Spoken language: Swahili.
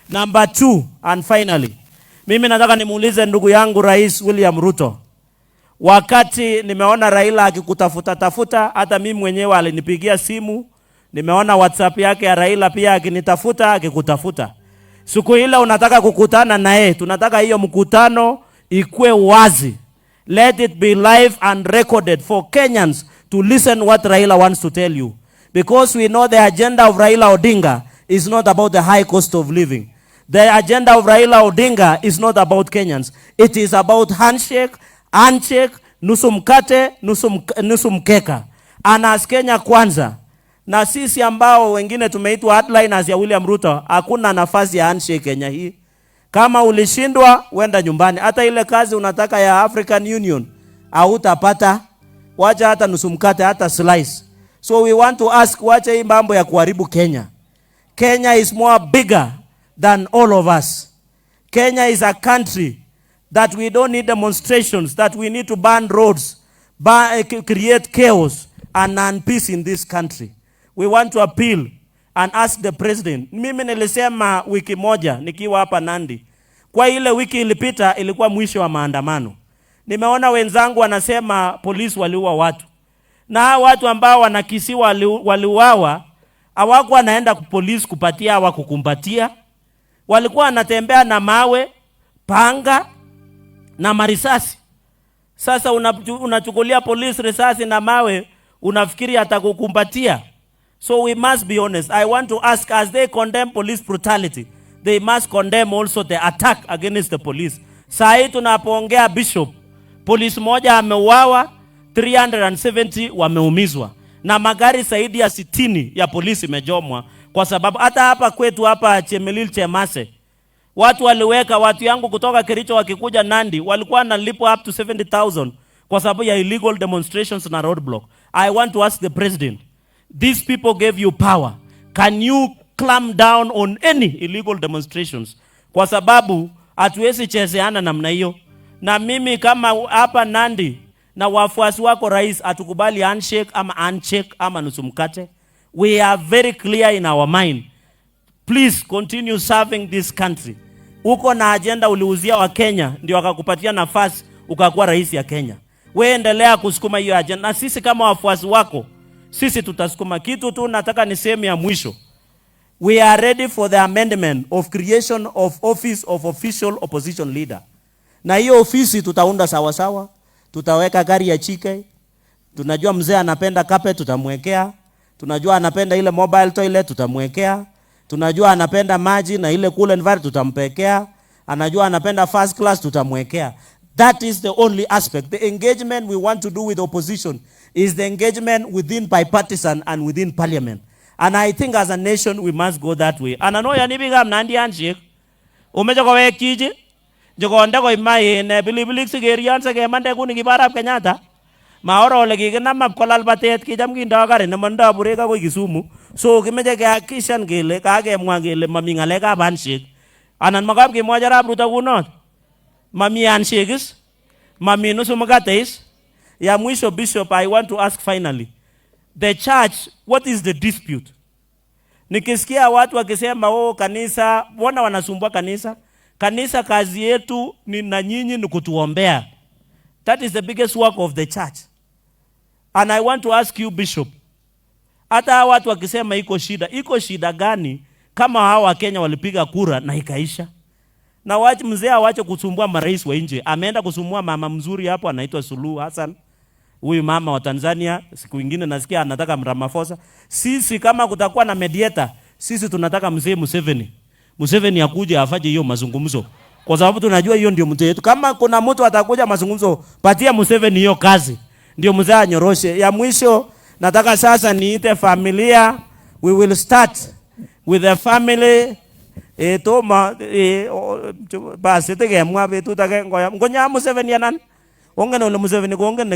Number two, and finally, mimi nataka nimuulize ndugu yangu Rais William Ruto. Wakati nimeona Raila akikutafuta tafuta, hata mimi mwenyewe alinipigia simu, nimeona WhatsApp yake ya Raila pia akinitafuta akikutafuta. Siku ile unataka kukutana naye, tunataka hiyo mkutano ikue wazi. Let it be live and recorded for Kenyans to listen what Raila wants to tell you. Because we know the agenda of Raila Odinga is not about the high cost of living. The agenda of Raila Odinga is not about Kenyans. It is about handshake, handshake, nusu mkate, nusu mkeka. And as Kenya Kwanza, na sisi ambao wengine tumeitwa hardliners ya William Ruto, hakuna nafasi ya handshake Kenya hii. Kama ulishindwa, wenda nyumbani. Hata ile kazi unataka ya African Union hautapata. Wacha hata nusu mkate, hata slice. So we want to ask, wacha hii mambo ya kuharibu Kenya. Kenya is more bigger than all of us. Kenya is a country that we don't need demonstrations, that we need to ban roads, create chaos and unpeace in this country. We want to appeal and ask the president. Mimi nilisema wiki moja nikiwa hapa Nandi. Kwa ile wiki ilipita ilikuwa mwisho wa maandamano. Nimeona wenzangu wanasema polisi waliua watu. Na hao watu ambao wanakisiwa waliuawa hawakuwa wanaenda polisi kupatia hawa kukumbatia. Walikuwa wanatembea na mawe, panga na marisasi. Sasa unachukulia polisi risasi na mawe, unafikiri atakukumbatia? So we must be honest. I want to ask, as they condemn police brutality, they must condemn also the attack against the police. Saa hii tunapoongea, Bishop, polisi moja ameuawa, 370 wameumizwa na magari zaidi ya 60 ya polisi imechomwa, kwa sababu hata hapa kwetu hapa Chemelil Chemase watu waliweka watu yangu kutoka Kericho wakikuja Nandi walikuwa wanalipwa up to 70,000 kwa sababu ya illegal demonstrations na roadblock. I want to ask the president, these people gave you power. Can you clamp down on any illegal demonstrations? Kwa sababu hatuwezi chezeana namna hiyo. Na mimi kama hapa Nandi na wafuasi wako rais, hatukubali handshake ama handshake ama nusu mkate. We are very clear in our mind. Please continue serving this country. Uko na agenda uliuzia Wakenya, ndio wakakupatia nafasi ukakuwa rais ya Kenya. We endelea kusukuma hiyo agenda, na sisi kama wafuasi wako, sisi tutasukuma. Kitu tu nataka ni sehemu ya mwisho. We are ready for the amendment of creation of office of official opposition leader. Na hiyo ofisi tutaunda sawa sawa, tutaweka gari ya chike. Tunajua mzee anapenda carpet, tutamwekea. Tunajua anapenda ile mobile toilet, tutamwekea. Tunajua anapenda maji na ile cool environment, tutampekea. Anajua anapenda first class, tutamwekea. That is the only aspect. The engagement we want to do with opposition is the engagement within bipartisan and within parliament. And I think as a nation we must go that way. And I know yani biikab Nandi handshake. Omeche kowek chichi nyokonde koib ma pilipilik sikerion sikemande kuni kibarab Kenyatta. Maoro ole kikinam kolal batet, kicham kindoo gari nemondoo burek akoi Kisumu. So kimeche kehakikishan kele kakemwa kele mami ng'alekab handshake. Anan makap kemwochi Arap Ruto kunot. Mami handshake is, mami nusu mkate is. Ya mwisho, Bishop, I want to ask finally. The church, what is the dispute? Nikisikia watu wakisema, "Oh, kanisa, mbona wanasumbua kanisa?" Kanisa kazi yetu ni na nyinyi ni kutuombea. That is the biggest work of the church. And I want to ask you, Bishop, hata hawa watu wakisema iko shida, iko shida gani kama hawa Wakenya walipiga kura na ikaisha? Na wache mzee awache kusumbua marais wa nje. Ameenda kusumbua mama mzuri hapo anaitwa Suluhu Hassan. Huyu mama wa Tanzania, siku ingine nasikia anataka Ramaphosa. Sisi kama kutakuwa na mediator, sisi tunataka mzee Museveni. Museveni akuje afanye hiyo mazungumzo. Kwa sababu tunajua hiyo ndio mtu yetu. Kama kuna mtu atakuja mazungumzo, patia Museveni hiyo kazi. Ndio mzee anyoroshe. Ya mwisho nataka sasa niite familia. We will start with the family. Toma basi tekemwa betut age ngoya ngonya Museveni anan ongen ole Museveni kongen.